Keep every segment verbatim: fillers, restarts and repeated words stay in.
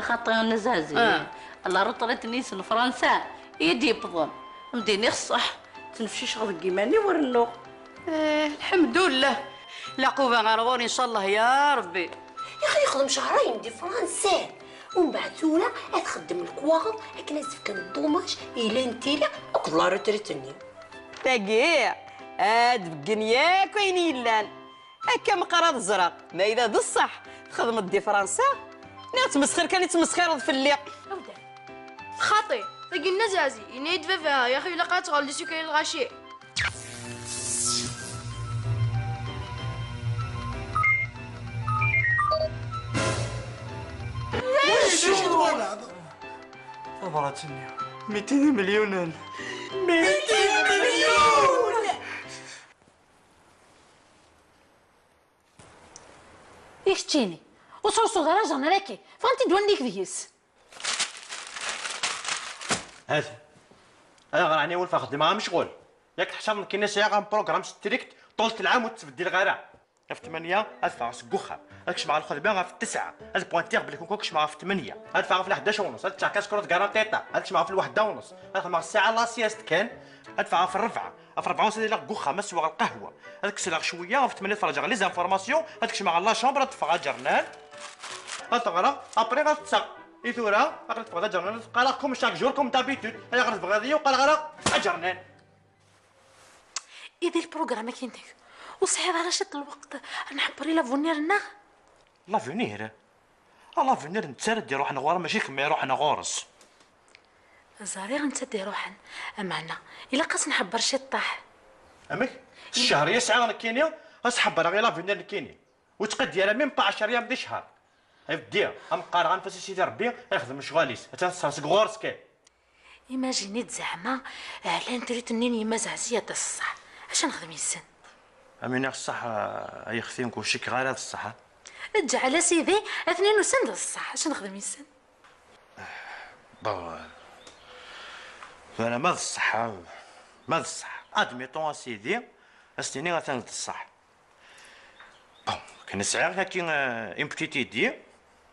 Xaṭi a Nna Zazi. Ah. La retraite-nni n Fransa i d-yewwḍen. Mdini ṣṣeḥ, ttnefciceɣ deg yiman-iw, rennuɣ. Eh, lḥemdullah. Laquba ɣer ɣur-i, ncallah, ya Rebbi. Yaxi yexdem cehrayen di Fransa. Umbeɛd tura ad txeddem lekwaɣeḍ akken ad s-d-fken ḍḍumaj i lantili akked la retraite-nni. Tagi, ad d-beggen yakk ayen yellan. Akka meqqar ad ẓreɣ ma yella d ṣṣeḥ txedmeḍ di Fransa, neɣ ttmesxir kan i ttmesxireḍ fell-i. Xaṭi, tagi n Nna Zazi, yenna-yi-d baba, yaxi ilaq ad tɣelli s ukayl lɣaci. Tabrat-nni, mitin imelyunen. Mitin imelyun! I keččini, ur srusuḍ ara ajernan-agi, ffɣent-id wallen-ik deg-s. Hati. Ayɣer ɛni wulfeɣ xedmeɣ am ccɣel? Yak teḥṣaḍ nekkini sɛiɣ am programme strict, ṭul lɛam ur ttbeddileɣ ara. Ɣef tmanya, ad ffɣeɣ seg uxxam. Ad kecmeɣ lxedma ɣef tesɛa. Ad pointiɣ belli kunku ad kecmeɣ ɣef tmanya. Ad ffɣeɣ ɣef leḥdac u nus. Ad ččeɣ kaskruḍ garanti ṭa. Ad kecmeɣ ɣef lwaḥda u nus. Ad xedmeɣ ssaɛa la sieste kan. Ad ffɣeɣ ɣef rrebɛa. Ɣef rrebɛa u nus ad iliɣ deg uxxam, ad sweɣ lqahwa. Ad kseleɣ cwiya, ɣef tmanya ad ferrǧeɣ les informations. Ad kecmeɣ ɣer la chambre, ad ffɣeɣ aǧernan. Ad ɣreɣ, après ad ṭṭseɣ. I tura, aql-i tteffɣeɣ d aǧernan, ad qqareɣ comme chaque jour, comme d'habitude. Ayɣer tebɣiḍ-iyi ur qqareɣ ara aǧernan? I di lprogram-agi-inek, ur sɛiḍ ara ciṭ n lweqt ad nḥebber i l'avenir-nneɣ? L'avenir? Ah, l'avenir netta ara d-iruḥen ɣur-, mačči kemm iruḥen ɣur-s. Ẓriɣ netta d-iruḥen, ameɛna ilaq ad s-nḥebber ciṭṭaḥ. Amek? S ccher i sɛiɣ nekkini, ad s-ḥebbreɣ i l'avenir nekkini. Ur ttqeddi ara même pas ɛecra yam di ccher. Ay beddi, am qqareɣ anef-as i Sidi Rebbi, ixdem lecɣal-is. Attan tesser seg ɣur-s kan. Imagine-d zeɛma, eh, lantrit-nni n yemma Zeɛziya d ṣṣeḥ. Acu nexdem yes-sen? Am iniɣ ṣṣeḥ, eh, ay xti, nekk ur cikkeɣ ara d ṣṣeḥ, ah. Eǧǧ ɛla Sidi, atnin usan d ṣṣeḥ. Acu nexdem yes-sen? Bon, tura ma d ṣṣeḥ, ah, ma d ṣṣeḥ. Admettons a Sidi, ad s-tini atan d ṣṣeḥ. Bon, akken sɛiɣ kaki, euh, une petite idée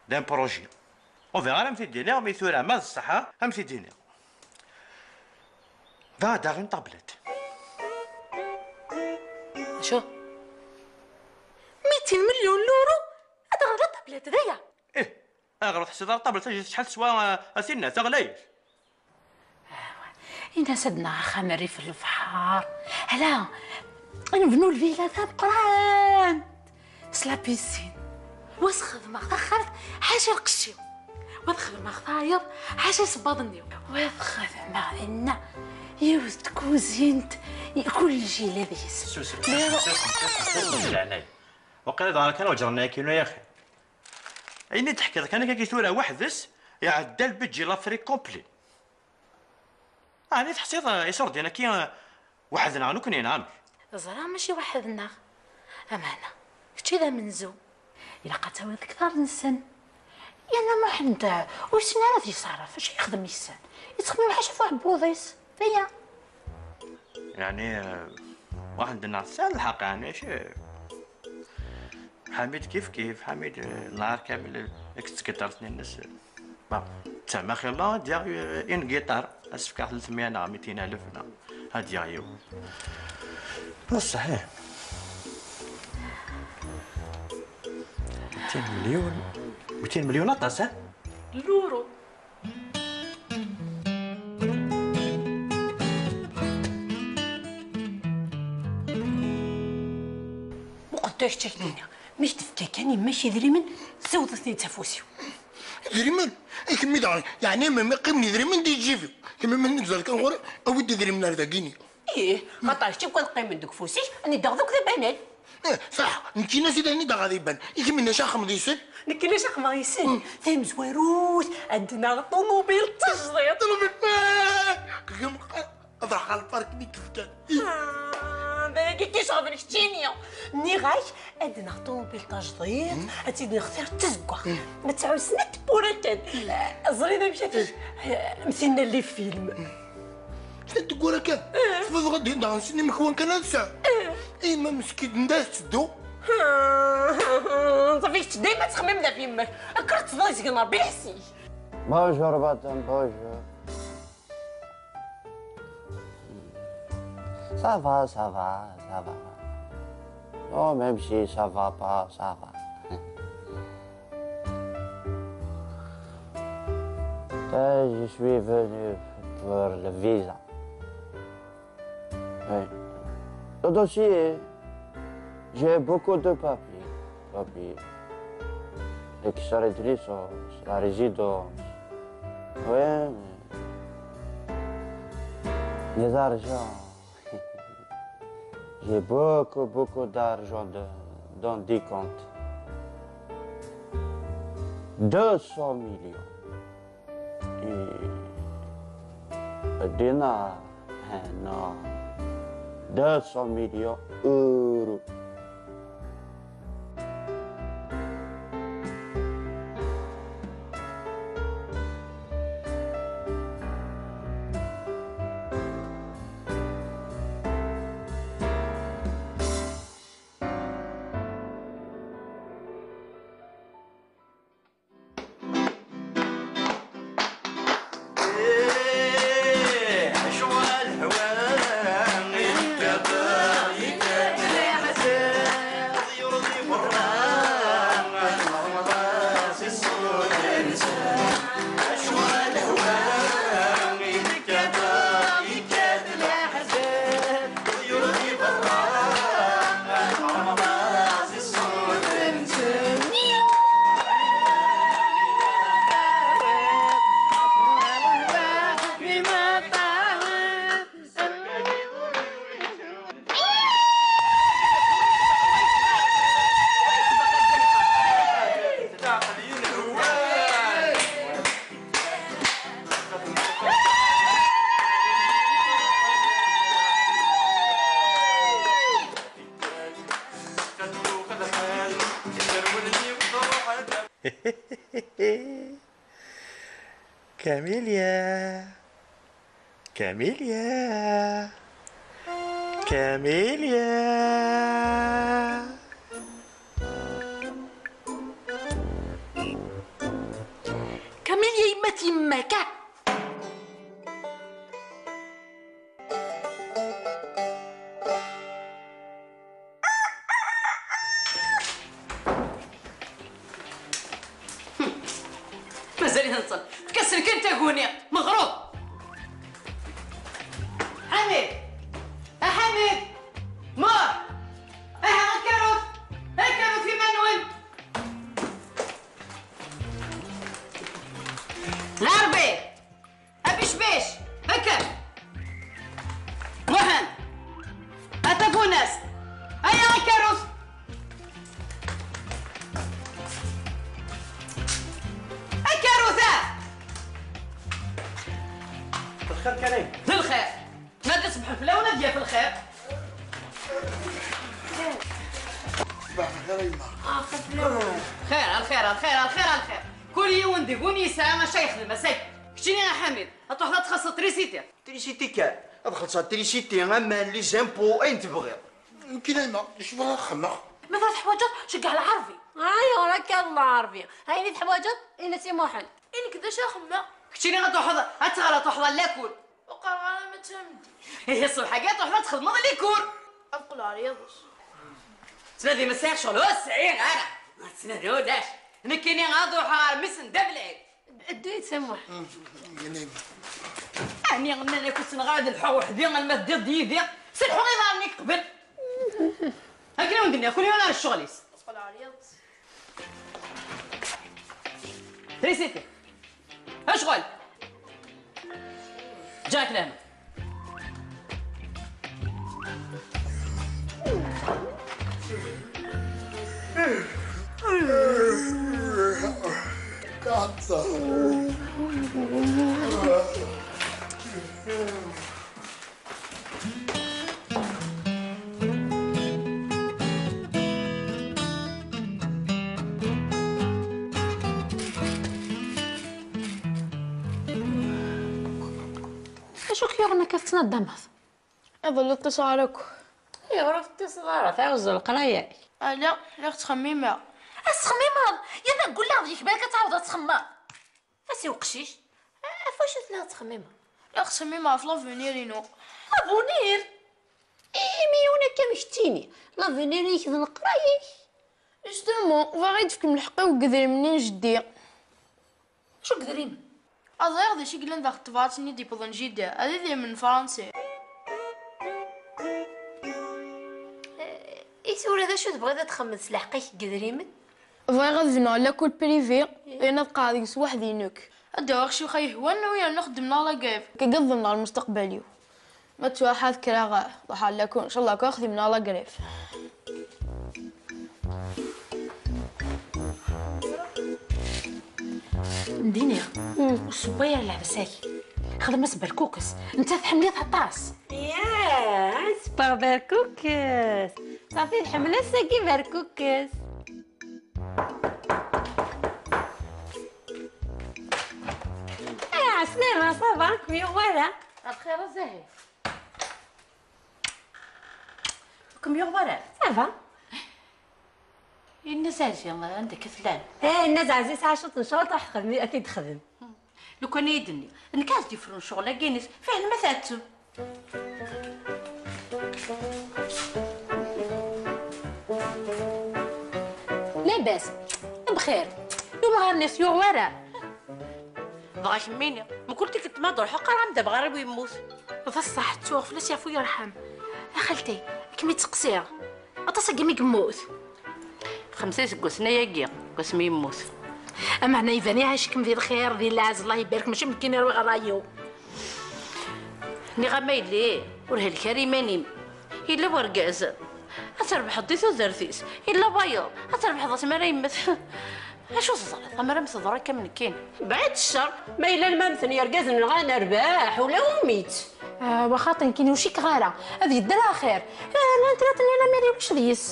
d'un projet. On verra, am t-id-iniɣ, mi tura ma d ṣṣeḥ, am t-id-iniɣ. Va ad aɣ une tablette. Acu? Mitin million luru? Ad aɣeɣ la tablette, d aya? Ih, aɣer ur teḥsiḍ ara tablette acḥal teswa, euh, a tinna, taɣlayt? Ini-as ad naɣ axxam rrif n lebḥer. Ala, ad nebnu lvila tameqqrant s la piscine. Wa ad s-xedmeɣ taxxamt ḥaca lqecc-iw. Wa ad xedmeɣ tayeḍ ḥaca isebbaḍen-iw. Wa ad xedmeɣ dinna yiwet tkuzint, kullec yella deg-s. Susem, susem, susem, susem, susem, di leɛnaya. Waqila dɣa kan uǧren-agi-inu yaxi. Ayen i d-teḥkiḍ kan akka tura weḥd-s, iɛedda lbidji l'Afrique complet. Ɛni teḥsiḍ, eh, iṣurdiyen-agi, eh, weḥd-neɣ nekkni, neɣ amek? Ẓriɣ mačči weḥd-neɣ. Ameɛna, kečč i d amenzu. Ilaq ad tawiḍ kter-nsen. Yerna Muḥend, eh, ur yessin ara ad yeṣref. Acu yexdem yes-sen? Yettxemmim ḥaca ɣef uɛebbuḍ-is. D aya. Yeɛni, eh, Muḥend-nneɣ tesɛiḍ lḥeqq, yeɛni, acu? Ḥamid kif kif, Ḥamid, eh, nahar kamel, eh, akked tgiṭart-nni-ines. Bon, d tama xilla, ad yaɣ, eh, une guitare, ad s-fkeɣ tlatmeyya neɣ mitin alef, neɣ ad yaɣ yiwen. Bṣeḥ, eh. Mitin melyun, mitin melyun aṭas, eh? Luru. Muqel tura kečč, ak-d-iniɣ, mi k-tefka kan yemma-k idrimen, ssiwḍet-ten-id s afus-iw. Idrimen? I kemmi daɣen, yeɛni ma, ma qqimen idrimen di lǧib-iw? Kemmi ma nezzar kan ɣur-i, awi-d idrimen ar dagini. Ih, xaṭer kečč akk ad qqimen deg ufus-ik, ad niddeɣ d akk d abanan. Eh, saḥ, nekkini s idan i d-aɣ ad iban. I kemmi n acu axxam d yis-sen? Nekkini acu axxam d yis-sen? Hmm. Tamezwarut, ad d-naɣ ṭumubil d tajdiṭ. Ṭumubil, eh, ad ruḥeɣ ɣer lpark mi d-tefkan. Ah, d ayagi i k-iceɣben keččini. Nniɣ-ak, ad d-naɣ ṭumubil tajdiṭ, hmm, ad tt-id-nextir d tazeggaɣt. Hmm. Ma tesɛu snat tewwura kan. Hmm. Eh, ẓriɣ amek ad t-, eh, am tinna les films. Hmm. Snat tewwura kan? Eh. Tebɣiḍ ad d-daɣen sin imekwan kan ad sɛu? Eh. Ay, ma meskint anda tetteddu? صافي، kečč dayma ttxemmimeḍ ɣef yemma-k. Kker ttḍiẓgen Rebbi iḥess-ik. Bonjour, madame, bonjour. Ça va, ça va, ça va. Non, même si ça va pas, ça va. Euh, je suis venu pour le visa. Oui. Le dossier, j'ai beaucoup de papiers. Papiers. L'extrait de licence, la résidence. Oui, mais les argents. J'ai beaucoup, beaucoup d'argent de- dans des comptes. Deux cents millions. Et dinars, hein, non. Deux cents millions euros. كاميليا، كاميليا، كاميليا. كاميليا، يمات يماك. مازال ينصل. تكسر كان تاكوني. مغروب. حميد. أ حميد. مار. أه، أكروت. أكروت في منون. غربي. أبيش بيش. هكا. وهن. أتفونس. أيا أكروت. أكروت. الخير كريم. للخير. ما تصبح في الأولى ديال في الخير. صباح الخير يما. خير، الخير، الخير، الخير، الخير. كل يوم ديقون يسعى ما شيخ المساك. كتشيني يا حميد، هتروح لا تخلص تريسيتي. تريسيتي كان؟ هاد خلصها تريسيتي، اما لي زامبو، اين تبغي؟ يمكن انا، شوف انا خمخ. ما فات حواجات، شقع العربي. ايوا، راك العربي. هايني تحواجات، إلا سي محمد. إنك ذا شا خمة. كتشيني غتوحظ، هتغلط وحظ لا كول. وقال غانا ما تهمدي. إيه، الصبح كاع توحظ تخدم هذا اللي كول. أبقى العريض. تنادي مسيح شغل، هو السعير، أنا. ما تسنادي، هو داش. أنا كيني غادو حار، مسن دبلي. الدوي تسمح. يعني. أنا غنى أنا كنت نغاد الحق وحدي، أنا ما دير ديدي. سلحوا غير ظهرني قبل. هاك اللي ندير، كل يوم أنا الشغل يس. أبقى العريض. تريسيتي. اشغل. جاك لهنا. Acu k-yuɣen akka tettnaddameḍ? Iḍelli ṭṭiseɣ ara akk. Ayɣer ur teṭṭiseḍ ara? Tɛawzeḍ leqraya-k. Ala, lliɣ ttxemmimeɣ. Ad tettxemmimeḍ? Yerna ggulleɣ deg-k balak ad tɛawdeḍ ad txemmeḍ. A si uqcic, ɣef wacu telliḍ tettxemmimeḍ? Lliɣ ttxemmimeɣ ɣef l'avenir-inu. L'avenir? Imi yiwen akka amek ttini, l'avenir-ik d leqraya-k. Justement, bɣiɣ ad d-tefkem lḥeqq-iw deg yedrimen-nni n jeddi. Acu n yedrimen? Ad ẓriɣ d acu i yellan daxel tebṛat-nni d-yewwḍen jida, ad idrimen n Fransa. I tura d acu tebɣiḍ ad txemmeḍ s lḥeqq-ik deg yedrimen? Bɣiɣ ad bnuɣ lakul privé, ayen ad qqareɣ deg-s weḥd-i nekk. Ad d-awiɣ cwixa yehwan, u yernu xeddmeɣ la grève. Akka i ḍemneɣ lmustaqbal-iw. Ma ttwaḥad kra, ruḥeɣ lakul, ncallah kan xedmeɣ la grève. Ndini, ur ssewway ara lɛebsa-k. Xdem-as berkukes, netta tḥemmel-it aṭas. Yah, sbeṛ berkukes. Ṣafi, tḥemmel ass-agi berkukes. Ah, ɛeslama, ça va, kem-yuɣ wara? Bxir a Zahir. Kem-yuɣ wara? Ça va. Inna Zazi, anda akka tellam? Eh, Nna Zazi, tesɛa cwiṭ n ccɣel, truḥ texdem, ad t-id-texdem. Lukan i yi-d-tenni, nekk ad s-d-yefrun ccɣel-agi-ines, fiḥel ma tɛettem. Labas, bxir. Yumɣar-nni s yuɣ wara. Dɣa kemmini, mkul tikkelt ma d-ruḥeɣ qqareɣ-am-d amɣar-iw yemmut. D ṣṣeḥ, ttuɣ fell-as yeɛfu yerḥem. A xalti, ad kem-id-seqsiɣ. Aṭas agi mi yemmut? Xemsa iseggasen ayagi, deg wasmi yemmut. Ameɛna iban iɛac-ikem di lxir, di lɛez, Allah ibarek, mačči am nekkini rwiɣ ṛṛay-iw. Nniɣ-am a yelli, ur helk ara iman-im. Yella wergaz, ad trebḥeḍ di tudert-is. Yella wayeḍ, ad trebḥeḍ asmi ara yemmet. Acu teẓriḍ, amar am teḍra akka am nekkini? Bɛid ccer, ma yella lmamten yergazen nɣa nerbeḥ, ula umi-tt. Ah, waxaṭi nekkini ur cikkeɣ ara. Ad yedder axir. Ah, llant la tenniḍ amir ulac deg-s.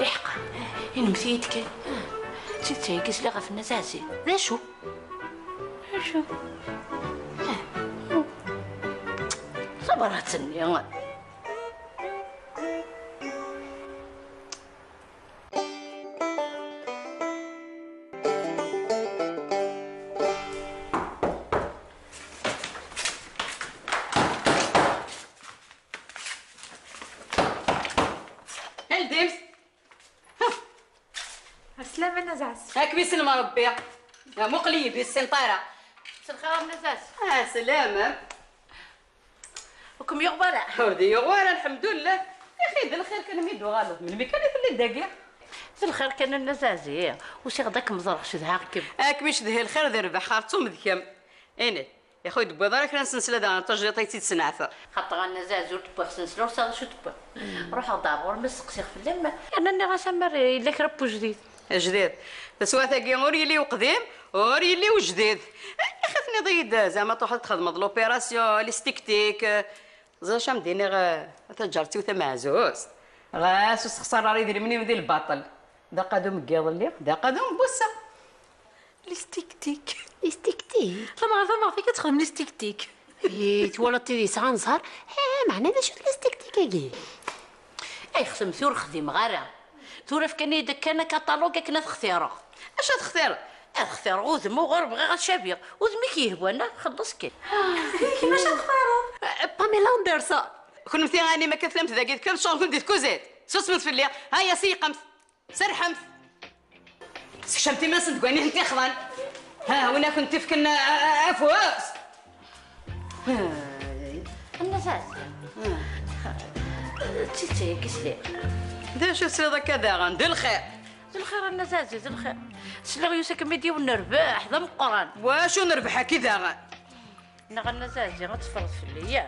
Iḥqa, inmet-iyi-d kan. D tidet ayagi sliɣ ɣef Nna Zazi. D acu? D acu? Tabrat-nni. Aldimt! Aslama a Nna Zazi. Ad kem-isellem Rebbi. Muqel-iyi-d, ur ssineɣ ara. Mselxir a Nna Zazi. Ah, slam. Ur kem-yuɣ wara? Ur d-yuɣ wara, lḥemdullah. Axi d lxir kan mi d-tuɣaleḍ. Melmi kan i telliḍ dagi? D lxir kan a Nna Zazi. Usiɣ-d ad kem-ẓreɣ, cedhaɣ-kem. Ad kem-icedhi lxir d rrbeḥ, xerṣum d kemm. Ini, yaxi ur d-tewwiḍ ara kra n ssensla daɣen, tajdiṭ ay tt-id-tesneɛteḍ. Xaṭer a Nna Zazi ur d-wwiɣ ssensla, ur tesɛiḍ acu d-tewwiḍ. Ruḥeɣ-d ar ɣur-m ad steqsiɣ fell-am, yerna nniɣ-as amar yella kra n wejdid. Ajdid. Taswiɛt-agi ur yelli uqdim, ur yelli ujdid. Axi tenniḍ-iyi-d zeɛma truḥeḍ ad txedmeḍ l'opération, l'esthétique. Ẓriɣ acu am d-iniɣ, a taǧǧart-iw tameɛzuzt. Ɣas ur ssexṣar ara idrimen-im di lbaṭel. D aqadum n yiḍelli, d aqadum n wass-a. L'esthétique. L'esthétique? Tameɣra, tameɣra, akka txedmem l'esthétique. Ih, twalaḍ tid yesɛan ẓẓher? Eh, meɛna d acu d l'esthétique-agi? Ay xsemt ur xdimeɣ ara. Tura fkan-iyi-d kan akaṭalug akken ad xtireɣ. Acu ad xtireḍ? Ad xtireɣ udem uɣur bɣiɣ ad cabiɣ. Udem-ik yehwan, xelleṣ kan. Kemm acu textareḍ? Pamela Anderson. Kennemti ɛni ma akka tellamt dagi, tekkremt ccɣel-nkent di tkuzint? Susmemt fell-i. Aya, seyqemt. Serrḥemt. Sekcamt iman-nsen deg wayen i tent-ixḍan. Ha, win ad kent-ifken, a-, a-, afus. Ay, a Nna Zazi. D tidet ayagi sliɣ. D acu tesliḍ akka daɣen? D lxir. D lxir a Nna Zazi, d lxir. Sliɣ yusa-kem-id yiwen n rrbeḥ d ameqqran. Wacu n rrbeḥ-agi daɣen? Neɣ a Nna Zazi, ad teffreḍ fell-i, ya?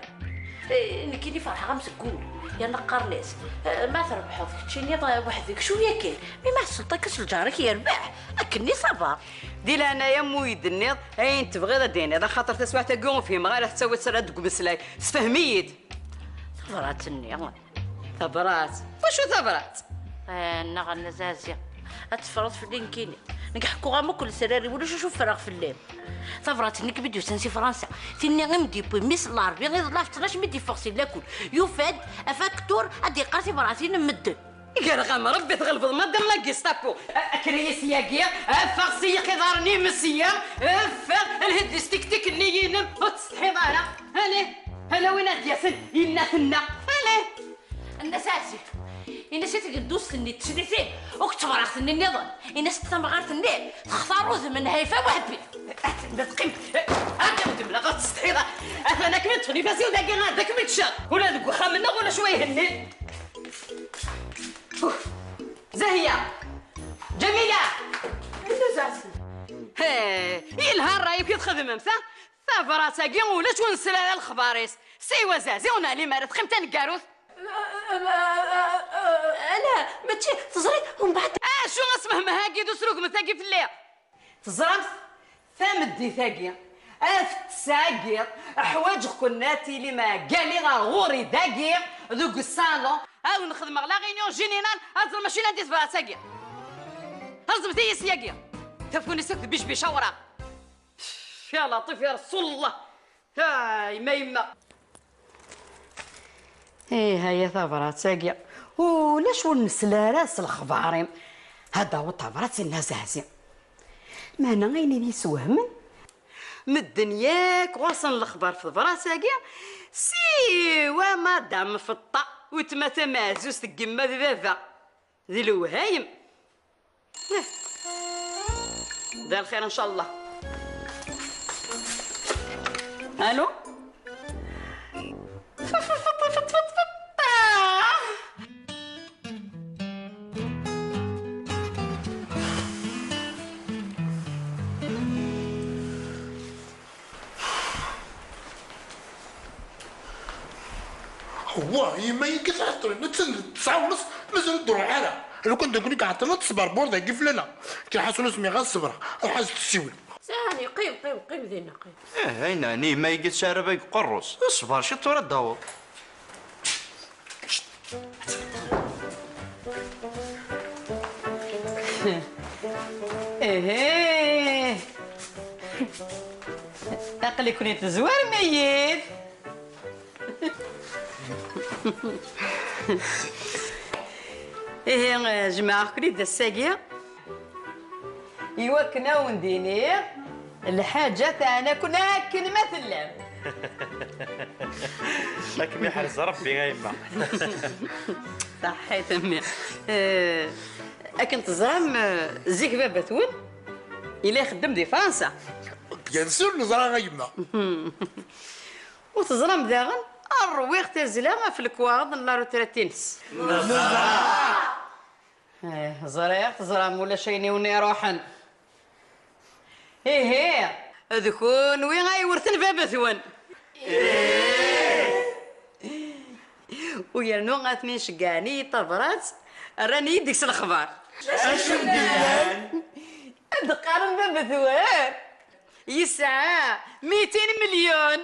Eh, nekkini ferḥeɣ-am seg wul. Yerna qqaren-as, eh, ma trebḥeḍ keččini, eh, weḥd-k cwiya kan. Mi ma tḥesleḍ akka s lǧar-ik yerbeḥ, akkenni ṣaber. Di leɛnaya-m, ur yi-d-tenniḍ ayen tebɣiḍ ad d-tiniḍ, axaṭer taswiɛt-agi ur fhimeɣ ara, tettawiḍ-tt ara deg umeslay. Sefhem-iyi-d. Tabrat-nni. Tabrat? Wacu tabrat? Eh, neɣ a Nna Zazi, ad teffreḍ fell-i nekkini. Nekk ḥekkuɣ-am akk lesrar-iw, ulac acu ffreɣ fell-am. Tabrat-nni i d-yusan si Fransa, tinni i m-d-yewwi mmi-s n Lɛerbi iḍelli ɣef ttnac mi d-yeffeɣ si lakul, yufa-d afaktur ad d-yeqqar tibratin n medden. Gar-aɣ-am Rebbi tɣelbeḍ madam la Gestapo. A-, akker-iyi syagi, ffeɣ si yiqiḍaren-im sya, ffeɣ, lhi-d di stiktik-nni-inem, ur tettsetḥiḍ ara. Allez, ala win ad d-yasen, yenna tenna. Allez. Nna Saɛsi, ini-as i tgeldust-nni n teslit-im, akked tebrat-nni nniḍen, ini-as-d tamɣart-nni textar udem n Hayfa Wahbi. Atan la teqqim, atan udem la ɣer tsetḥiḍ. Atan akken i d-txen ifassen dagi, ad akken i d-tecceḍ. Ula deg uxxam-nneɣ ulac wa ihennin. Uf. Zahiya! Ǧamila! Anda Zaɛsi? He, yelha ṛṛay-ik i txedmemt, ha? Tabrat-agi ulac ur nesli ara lexbar-is. Siwa Zazi ur neɛlim ara, teqqim taneggarut. Ala, mačči, teẓriḍ, umbeɛd. Acu asmehmeh-agi d usrugmet-agi fell-i? Teẓramt, tameddit-agi, af ttɛeggiḍ, ḥwaǧeɣ-ken ad tilim ɛeggani ɣer ɣur-i dagi, deg usalon. Ad wen-xedmeɣ la réunion générale, ad teẓrem acu yellan di tebrat-agi. Rẓemt-iyi syagi. Tafunast akk d bicbic awraɣ. Ya Laṭif, ya Rasul Allah. Ha, yemma, yemma. Ih, ha-ya tabrat-agi. Ulac ur nesli ara s lexbar-im. Ha-d-taweḍ tabrat i Nna Zaɛzi. Meɛna ayen i d-yeswehmen, medden yakk ɣur-sen lexbar f tebrat-agi, siwa madam Feṭṭa, weltma tameɛzuzt n yemma d baba. D lewhayem. Da lxir, ncallah. Alo? Wah, yemma-agi tɛeṭṭel, nettat d tesɛa ɣur-s, mazal ur d-ruḥ ara. Lukan d nekkni i iɛeṭṭlen, ad teṣber bur dagi fell-aneɣ. Kker ḥasun asmi ɣas ṣebreɣ, ruḥ ad s-tessiwel. Sani, qqim, qqim, qqim dinna, qqim. Eh, ayen ɛni yemma-agi tesɛa araba deg uqerru-s. Ṣber ciṭ tura ad d-taweḍ. Ehe. Aql-iken tezwarem-iyi-d. Ihi, jemɛeɣ-ken-id ass-agi i wakken ad wen-d-iniɣ lḥaǧa teɛna-ken akken ma tellam. Ad kem-iḥrez Rebbi, a yemma. Ṣaḥḥit a mmi. Eh, akken teẓram, eh, zik baba-twen yella ixeddem di Fransa. Bien sûr, neẓra a yemma. U teẓram daɣen, rwiɣ tazzla ɣef lekwaɣeḍ n la retraite-ines. Eh, ẓriɣ teẓram ulac ayen i wen-iruḥen. Ihi, d kunwi ay iwrten baba-twen. U yernu atni ceggɛen-iyi tabrat, rran-iyi deg-s lexbar. Acu d-yellan? Ad d-qqaren baba-twen yesɛa mitin milyon.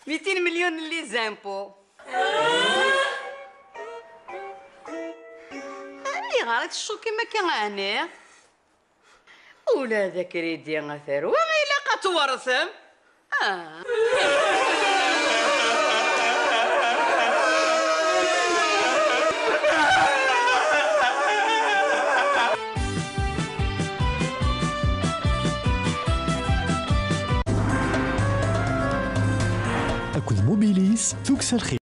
Mitin milyon n les impôts. Ayɣer i teccukim akka ɛni? Ula d akridi a tarwa ilaq ad twertem. Ah. Akked Mobilis, tukksa lxir.